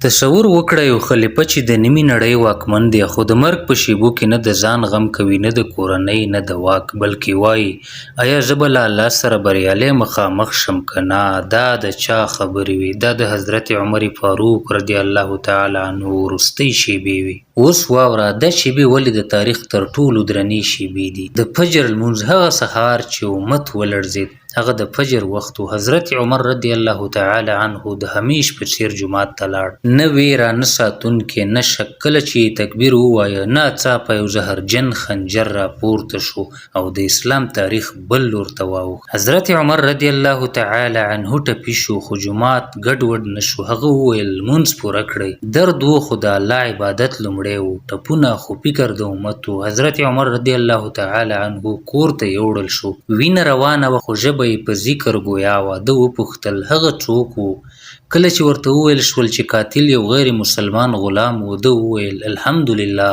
تصور وکړه یو خلیفه چې د نیمې نړۍ واکمن دی، خو د مرګ په شېبو کې نه د ځان غم کوي، نه د کورنۍ، نه د واک، بلکې وايي، ایا زه به له الله سره بریالی مخامخ شم که نه؟ دا د چا خبرې وې؟ دا د حضرت عمر فاروق رضی الله تعالی عنه وروستۍ شېبې وې. اوس واوره، دا شېبې ولې د تاریخ تر ټولو درنې شېبې دي؟ د فجر لمونځ، هغه سهار چې امت ولړزېد، هغه د فجر وخت و، حضرت عمر رضی الله تعالی عنه د همیش په څیر جومات ته لاړ. نه ویره، نه ساتونکی، نه شک. کله چې یې تکبیر ووایه، ناڅاپه یو زهرجن خنجر راپورته شو او د اسلام تاریخ بل لور ته واوښت. حضرت عمر رضی الله تعالی عنه ټپي شو، خو جومات ګډوډ نه شو. هغه وویل، لمونځ پوره کړئ. درد و، خو د الله عبادت لومړی و. ټپونه، خو فکر د امت و. حضرت عمر رضی الله تعالی عنه کور ته یوړل شو. وینه روانه وه، خو ژبه یې په ذکر ګویا وه. ده وپوښتل، هغه څوک و؟ کله چې ورته وویل شول چې قاتل یو غیر مسلمان غلام و، ده وویل، الحمدلله،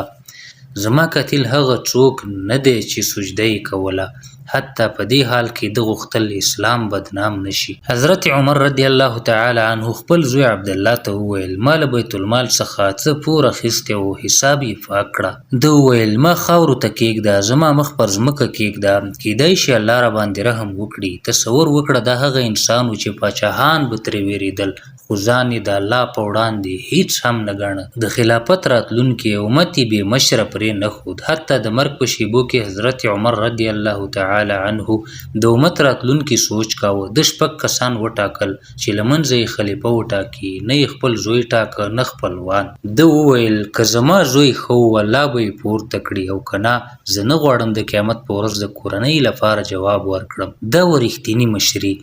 زما قاتل هغه څوک نه دی چې سجده یې کوله. حتی په دې حال کې ده غوښتل اسلام بدنام نه شي. حضرت عمر رضی الله تعالی عنه خپل زوی عبدالله ته وویل، ما له بیت المال څخه څه پور اخیستی و، حساب یې پاک کړه. ده وویل، ما خاورو ته کېږده، زما مخ پر ځمکه کېږده، کېدای شي الله راباندې رحم وکړي. تصور وکړه، دا هغه انسان و چې پاچاهان به ترې وېرېدل، خو ځان یې د الله په وړاندې هېڅ هم نه ګاڼه. د خلافت راتلونکی امت یې بې مشره پرې نه ښود. حتی د مرګ په شېبو کې حضرت عمر رضی الله تعالی عنه د امت راتلونکي سوچ کاوه. ده شپږ کسان وټاکل چې له منځه یې خلیفه وټاکي، نه یې خپل زوی ټاکه، نه خپلوان. ده وویل، که زما زوی ښه و، الله به یې پورته کړي او که نه، زه نه غواړم د قیامت په ورځ د کورنۍ لپاره جواب ورکړم. دا وه رښتیني مشري.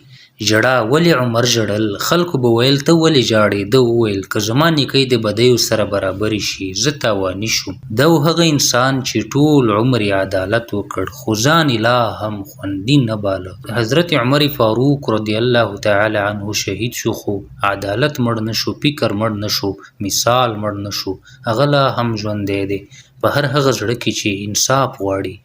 ژړا، ولې عمر ژړل؟ خلکو به ویل ته ولې ژاړې؟ ده وویل، که زما نیکۍ د بدیو سره برابرې شي، زه تاواني شوم. دا و هغه انسان چې ټول عمر یې عدالت وکړ، خو ځان یې لا هم خوندي نه باله. حضرت عمر فاروق رضی الله تعالی عنه شهید شو، خو عدالت مړ نه شو، فکر مړ نه شو، مثال مړ نه شو. هغه لا هم ژوندی دی، په هر هغه زړه کې چې انصاف غواړي.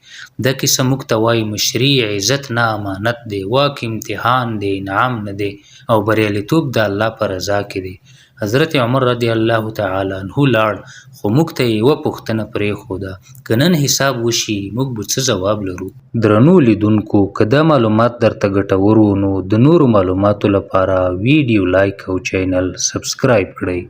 دا کیسه موږ ته وايي، مشري عزت نه امانت دی، واک امتحان دی، انعام نه دی، او بریالیتوب د الله په رضا کې دی. حضرت عمر رضی الله تعالی عنه لاړ، خو موږ ته یې یوه پوښتنه پرېښوده، که نن حساب وشي، موږ به څه ځواب لرو؟ درنو لیدونکو که دا معلومات درته ګټور وو نو د نورو معلوماتو لپاره ویډیو لایک او چینل سبسکرایب کړئ.